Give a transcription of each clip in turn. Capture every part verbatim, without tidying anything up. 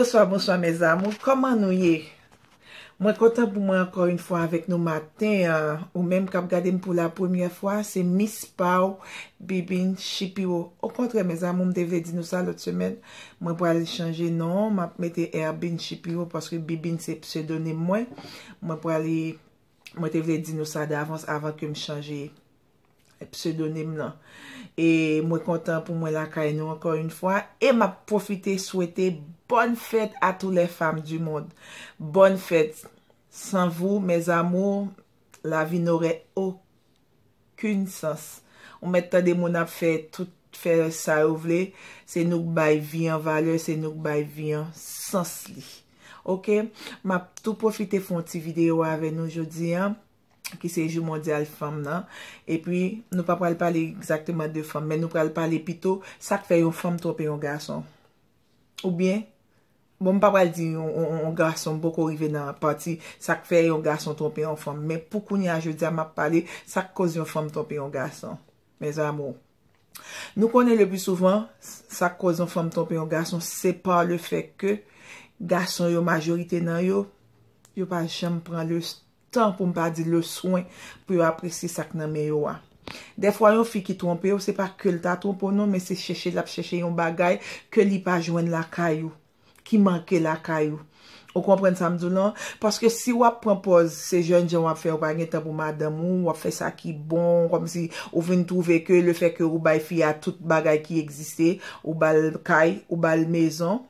Bonswa, bonswa, mes amours. Kòman nou ye? Mwen kontan pou mwen ankò yon fwa avèk nou maten an. Ou menm k ap gade m pou la premyè fwa, se Miss Pau Bibin Shipiro. Okontrè, mes amours, m te vle di nou sa lòt semèn. Mwen pral chanje non, m ap mete Erbin Shipiro paske Bibin se psedonim mwen. Mwen pral, mwen te vle di nou sa davans avan ke m chanje psedonim nan. E mwen kontan pou mwen lakay nou ankò yon fwa. E m ap pwofite swete bonne fête à toutes les femmes du monde. Bonne fête. Sans vous, mes amours, la vie n'aurait aucun sens. Ou mèt tande moun ap fè tout, fè sa yo vle. Se nou k bay vi an valè, se nou k bay vi an sans li. Oke? M ap tou pwofite fè yon ti videyo avè nou jodi an, ki se jou mondyal fanm nan. Epi, nou pa pral pale egzakteman de fanm, men nou pral pale pito sa k fè yon fanm twonpe yon gason. Oubyen, bon, m pa pral di yon, yon, yon gason, m poko rive nan pati sa k fè yon gason twonpe yon fanm. Men pou kounye a, jodi a, m ap pale sa k koz yon fanm twonpe yon gason. Mes amours. Nou konnen le pli souvan, sa k koz yon fanm twonpe yon gason, se pa le fè ke gason yo, majorite nan yo, yo pa janm pran le tan, pou m pa di le swen, pou yo apresye sa k nan men yo a. Dèfwa, yon fi ki twonpe w, se pa ke l ta twonpe w non, men se chèche l ap chèche yon bagay ke li pa jwenn lakay ou, ki manke lakay ou. Ou konprann sa m di w lan? Paske si w ap pran pòz se jèn jan w ap fè, ou pa gen tan pou madanm ou, w ap fè sa ki bon, kòmsi ou vin twouve ke le fè ke ou bay fi a tout bagay ki egziste, ou ba l kay, ou ba l mezon,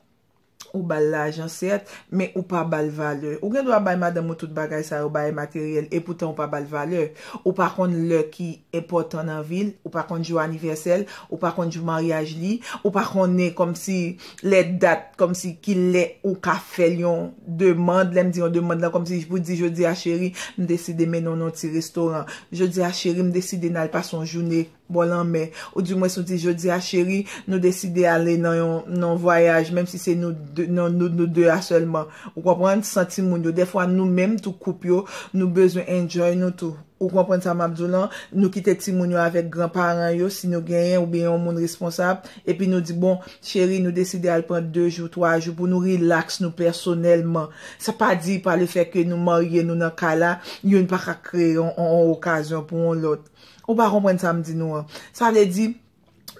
ou ba l lajan, sèt, men ou pa ba l valè. Ou gen dwa bay madanm ou tout bagay sa yo, bagay materyèl, epoutan ou pa ba l valè. Ou pa konn lè ki enpòtan nan vi l, ou pa konn jou anivèsè l, ou pa konn jou maryaj li, ou pa konnen kòmsi lè dat, kòmsi ki lè ou ka fè l yon demann. Lè m di yon demann lan, kòmsi pou di, jodi a, cheri, m deside mennen w nan yon ti restoran. Jodi a, cheri, m deside n al pase yon jounen bò lanmè. Ou di mwens ou di, jodi a, cheri, nou deside ale nan yon, nan yon vwayaj, menm si se nou de, nan, nou, nou de a sèlman. Ou konprann? San timoun yo. Dèfwa, nou menm, tou koup yo, nou bezwen enjoy nou tou. Ou konprann sa m ap di w lan? Nou kite timoun yo avèk granparan yo, si nou genyen, oubyen yon moun responsab, epi nou di, bon, cheri, nou deside al pran de jou, twa jou pou nou rilaks nou pèsonèlman. Sa pa di pa le fè ke nou marye, nou nan kay la, youn pa ka kreye yon, yon, yon okazyon pou yon lòt. Ou pa konprann sa m di nou an? Sa vle di,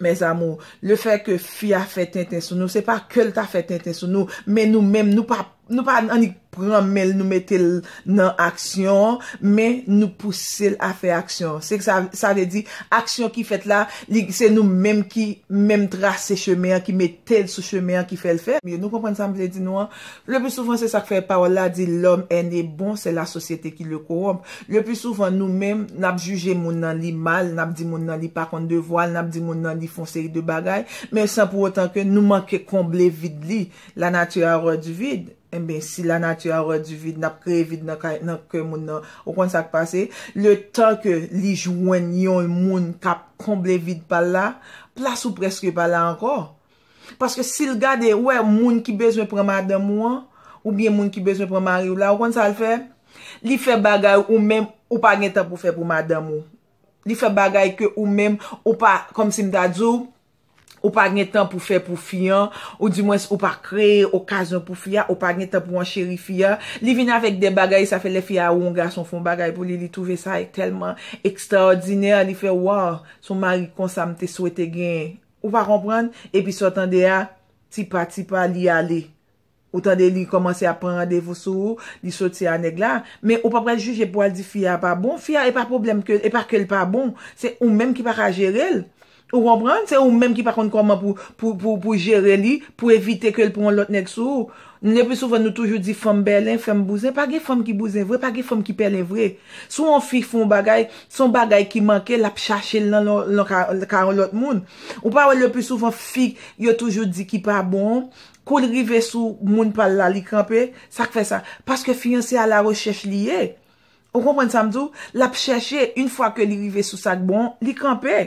mes amours, le fè ke fi a fè tenten sou nou, se pa ke l ta fè tenten sou nou, men nou menm, nou pa, nou pa annik pran men l, nou mete l nan aksyon, men nou pouse l a fè aksyon. Se sa, sa vle di, aksyon ki fèt la, li, se nou menm ki menm trase chemen an, ki mete l sou chemen an, ki fè l fèt. Nou konprann sa m vle di nou an? Le pli souvan, se sa k fè pawòl la di, l'homme est né bon, c'est la société qui le corrompt. Le pli souvan, nou menm, n ap jije moun nan li mal, n ap di moun nan li pa konn devwa l, n ap di moun nan li fè yon seri de bagay, men san pou otan ke nou manke konble vid li. La nature a horreur du vide. Enben, si la nature a horreur du vide, n ap kreye vid nan kay, nan kè moun nan. Ou konn sa k pase? Le tan ke li jwenn yon moun k ap konble vid pa l la, plas ou prèske pa la ankò. Paske si l gade, ou wè moun ki bezwen pran madanm ou an, oubyen moun ki bezwen pran mari w la, ou konn sa l fè? Li fè bagay ou menm ou pa gen tan pou fè pou madanm ou. Li fè bagay ke ou menm ou pa, kòmsi m ta di w, ou pa gen tan pou fè pou fi an, ou dimwens ou pa kreye okazyon pou fi a, ou pa gen tan pou ancheri fi a. Li vin avèk de bagay, sa fè lè fi a ou yon gason fè yon bagay pou li, li twouve sa tèlman ekstraòdinè, li fè, waw, se yon mari konsa m te swete genyen. Ou pa konprann? Epi sa w tande a, tipa tipa, li ale. Ou tande li kòmanse ap pran randevou sou ou, li soti a nèg la. Men ou pa pral jije pou al di fi a pa bon. Fi a, e pa pwoblèm ke, e pa ke l pa bon. Se ou menm ki pa ka jere l. Ou konprann? Se ou menm ki pa konn kòman pou, pou, pou, pou jere li, pou evite ke l pran yon lòt nèg sou ou. Le pli souvan, nou toujou di fanm bèlen, fanm bouzen. Pa gen fanm ki bouzen vre, pa gen fanm ki pèlen vre. Si yon fi fè yon bagay, se yon bagay ki manke, l ap chache l nan, nan, nan ka, ka yon lòt moun. Ou pa wè le pli souvan fi yo toujou di ki pa bon, kou l rive sou moun pa l la, li kanpe. Sa k fè sa? Paske fiyanse a larechèch li ye. Ou konprann sa m di w? L ap chèche, yon fwa ke li rive sou sa k bon, li kanpe.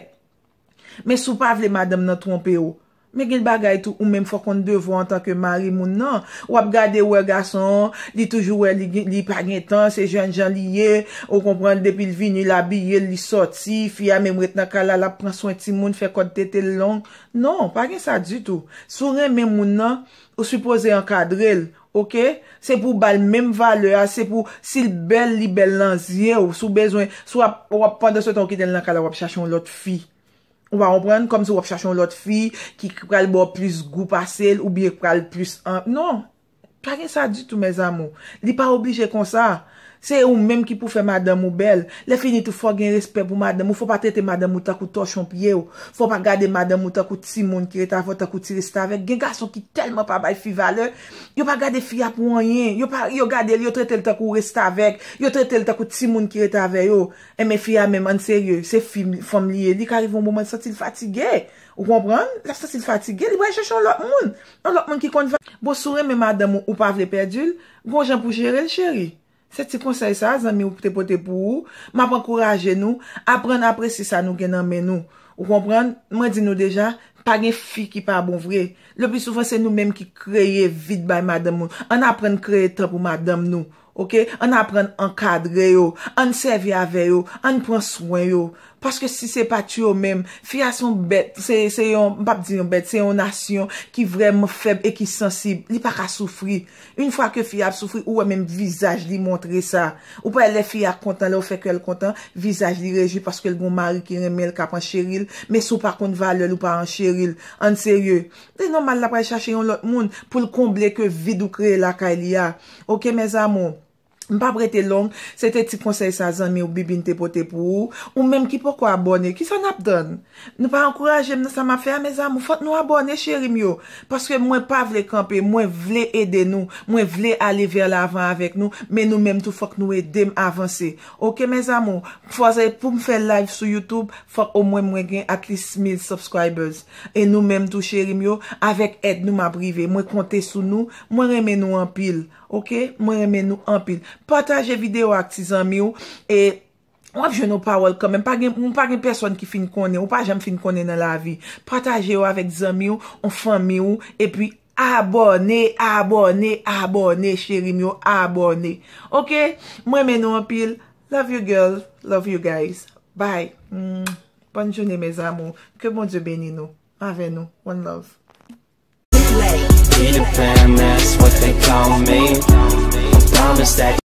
Men si w pa vle madanm nan twonpe w, Men gen bagay tou, ou menm fò konn devwa antanke mari moun nan. W ap gade, wè gason an, li toujou wè li, gen- li pa gen tan, se jèn jan li ye, ou konprann, depi l vini, l abiye l, li sòti, fi a menm ret nan kay la, l ap pran swen timoun, fè kòd tete l long. Non, pa gen sa ditou. Si w renmen moun nan, ou sipoze ankadre l, oke? Se pou w ba l menm valè a, se pou, si l bèl, li bèl nan zye w. Si w bezwen, si w ap, w ap pandan se tan w kite l nan kay la, w ap chache yon lòt fi. Ou pa konprann? Kòmsi w ap chache yon lòt fi ki pral ba w plis gou pase l oubyen k pral plis an. Non. Pa gen sa ditou, mes amours. Li pa oblije konsa. Se ou menm ki pou fè madanm ou bèl. Lè fini tou, fò gen respè pou madanm ou. Fò pa trete madanm ou tankou tòchon pye w. Fò pa gade madanm ou tankou timoun ki ret avè w, tankou ti restavèk. Gen gason ki tèlman pa bay fi valè, yo pa gade fi a pou anyen. Yo pa, yo gade l, yo trete l tankou restavèk. Yo trete l tankou timoun ki ret avè yo. Enben, fi a menm, ann serye, se fi, fanm li ye. Li ka rive yon moman, l santi l fatige. Ou konprann? L ap santi l fatige, li pral chèche yon lòt moun. Yon lòt moun ki konn va. Bon, si w renmen madanm ou, ou pa vle pèdi l, gon jan pou jere l, cheri. Se ti konsèy sa, zanmi w te pote pou ou. M ap ankouraje nou, aprann apresye sa nou gen nan men nou. Ou konprann? Mwen di nou deja, pa gen fi ki pa bon vre. Le pli souvan, se nou menm ki kreye vid bay madanm nou. Ann aprann kreye tan pou madanm nou. Oke? Ann aprann ankadre yo. Ann sèvi avè yo. Ann pran swen yo. Paske si se pa t yo menm, fi a se yon bèt, se, se yon, m p ap di yon bèt, se yon nasyon ki vrèman fèb e ki sansib. Li pa ka soufri. Yon fwa ke fi a ap soufri, ou wè menm vizaj li montre sa. Ou pa wè lè fi a kontan, lè w fè kè l kontan, vizaj li rejwi paske l gon mari ki renmen l, k ap ancheri l. Men si w pa konn valè l, ou pa ancheri l. Ann serye. Se nòmal l ap al chache yon lòt moun pou l konble ke vid ou kreye lakay li a. Oke, mes amours? M p ap rete long, se te ti konsèy sa zanmi w Bibin te pote pou ou. Ou menm ki poko abòne, kisa n ap tann? Nou pa ankouraje m nan sa m ap fè a, mes amours. Fòk nou abòne, cheri m yo. Paske mwen pa vle kanpe, mwen vle ede nou. Mwen vle ale vè lavan avèk nou, men nou menm tou fòk nou ede m avanse. Oke, mes amours? Fò se pou m fè live sou YouTube, fòk omwen mwen gen at least mil subscribers. E nou menm tou, cheri m yo, avèk èd nou m ap rive. Mwen konte sou nou, mwen renmen nou anpil. Oke? Mwen renmen nou anpil. Pataje videyo a ak ti zanmi w. E w ap jwenn yon pawòl kanmenm. Pa gen, ou pa gen pèsòn ki fin konnen. Ou pa janm fin konnen nan lavi. Pataje yo avèk zanmi w, yon fanmi w. Epi abòne, abòne, abòne, cheri m yo, abòne. Oke? Mwen renmen nou anpil. Love you, girl. Love you, guys. Bye. Mm. Bòn jounen, mes amours. Ke Bondye beni nou. Avè nou. One love. Peter Pan, that's what they call me. Promise that